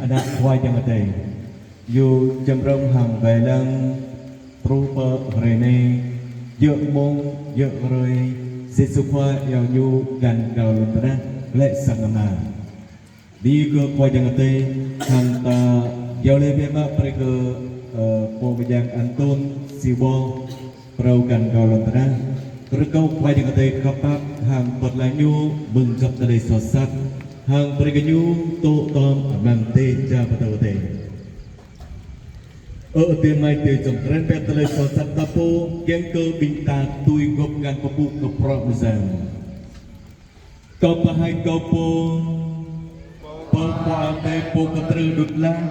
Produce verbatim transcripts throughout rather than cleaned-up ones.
Ană Khua Yang Adai. Ñu čơmrơ̆ng hăng wai lăng truh pơ hrơi anai, djơ̆ mông, djơ̆ hrơi, Yêsu Khua iâu ñu găn gao lŏn tơnah, glaĭ sang Ama. Bơni kơ Khua Yang Adai, hăng ta iâu laĭ biă mă brơi kơ, ơ, pô mơyang Anton Siwô, phrâo găn gao lŏn tơnah. Rơkâo Khua Yang Adai khăp pap hăng pơtlaih ñu mơ̆ng djŏp tơlơi soh sat, hăng brơi kơ ñu dŏ tŏm amăng dêh čar pơtao Adai. Ơ adơi amai adơi ayŏng, krăn pĕ tơlơi soh sat ta pô, kiăng kơ ƀing ta tui gŏp găn pơpŭ kơ bruă mơyang. Kâo pơhaih kâo pô, pơ Khua Adai pô kơtrư đut lăng,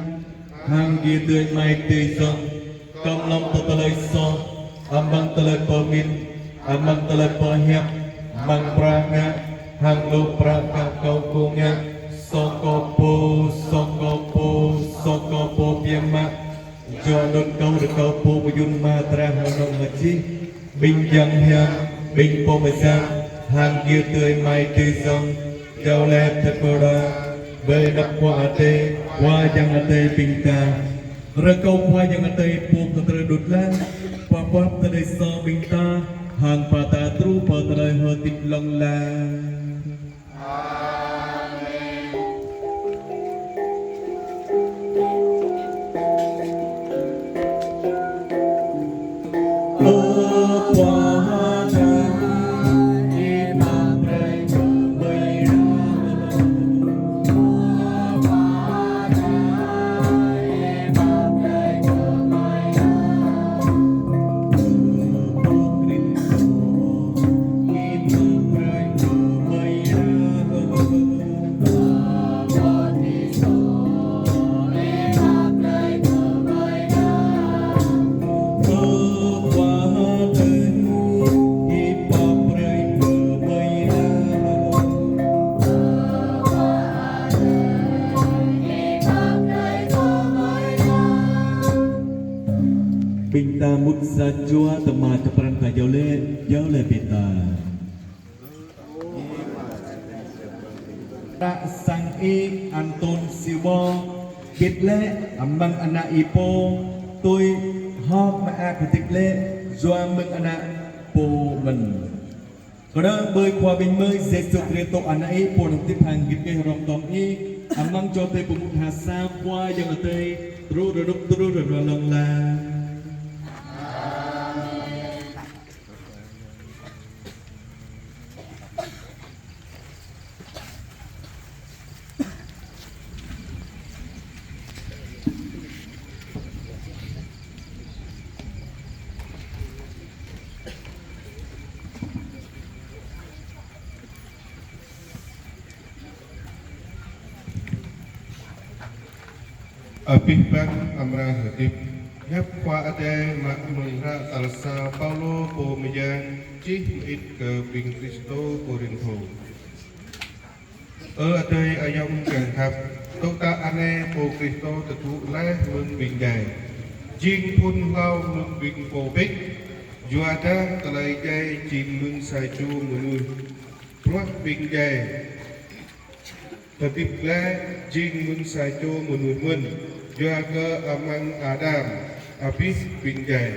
hăng gih adơi amai adơi ayŏng, kơmlŏm tơ tơlơi soh, amăng tơlơi pơmĭn, amăng tơlơi pơhiăp, amăng bruă ngă, hăng lu bruă kâo kơ ngă, soh kâo pô, soh kâo pô, soh kâo pô biă mă, yua anŭn kâo rơkâo pô mơyŭn mơta hăng nong mơčih, ƀing yang hiam, ƀing pô mơyang, hăng gih adơi amai adơi ayŏng, iâu laĭ tơpơđa, ƀơi anăp Khua Adai, Khua Yang Adai ƀing ta. Rơkâo Khua Yang Adai pô kơtrư đut lăng, pap pap tơlơi soh ƀing ta, hăng ba ta truh pơ tơlơi hơdip hlŏng lar. Ƀing ta mŭt sa jua tơma čơpran ta iâu laĭ, iâu laĭ ƀing ta. Hră sang ih Anton Siwô, hơdip glaĭ amăng ană ih pô, tui hơ̆k mơak hơdip glaĭ yua mơ̆ng ană pô mơ̆n. Kơnơ̆ng ƀơi Khua ƀing gơmơi Yêsu Kristô ană ih pô hơdip hăng git gai hrŏm tŏm ih, amăng čô tơi pơmŭt ha sa Khua Yang Adai, truh rơnŭk truh rơnua hlŏng lar. Abih bang amra hơdip. Hiăp Khua Adai mă mơ̆ng hră tal sa Paulô pô mơyang čih mơit kơ ƀing Kristô Kôrintô. Ơ adơi ayŏng kiăng khăp, tŏ tă anai pô Kristô tơgŭ laih mơ̆ng ƀing djai, jing phŭn hlâo mơ̆ng ƀing pô pĭt, yua dah tơlơi djai jing mơ̆ng sa čô mơnuih. Bruă ƀing djai hơdip glaĭ jing mơ̆ng sa čô mơnuih mơ̆n, yua kơ amăng Ađam abih ƀing djai.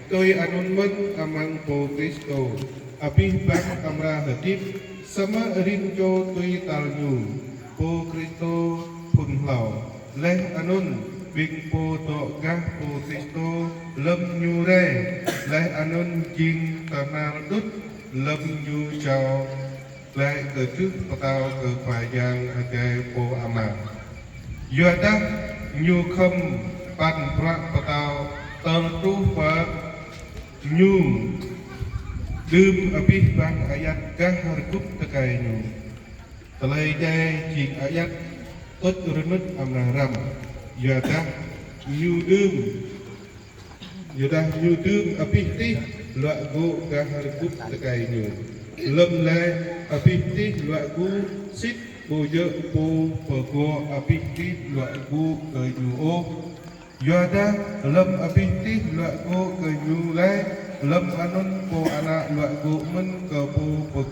Tui anŭn mơ̆n amăng pô Kristô, abih bang amra hơdip, samơ̆ rĭm čô tui tal ñu. Pô Kristô phŭn hlâo, laih anŭn ƀing pô dŏ gah pô Kristô lơ̆m ñu rai, laih anŭn jing tơhnal đŭt lơ̆m ñu jao glaĭ kơdrưh pơtao kơ Khua Yang Adai pô Ama. Yua dah ñu khŏm păn bruă pơtao tơl truh pơ ñu đưm abih bang ayăt gah rơgŭp tơkai ñu. Tơlơi djai jing ayăt tuč rơnŭt amra răm. Yua dah ñu đưm Yua dah ñu đưm abih tih luă gŭ gah rơgŭp tơkai ñu. Lơ̆m laih abih tih luă gŭ, sĭt ƀu djơ̆ pô pơgŏ abih tih luă gŭ kơ ñu ôh. Yua dah lơ̆m abih tih luă gŭ kơ ñu laih, lơ̆m anŭn Pô Ană luă gŭ mơ̆n kơ pô pơgŏ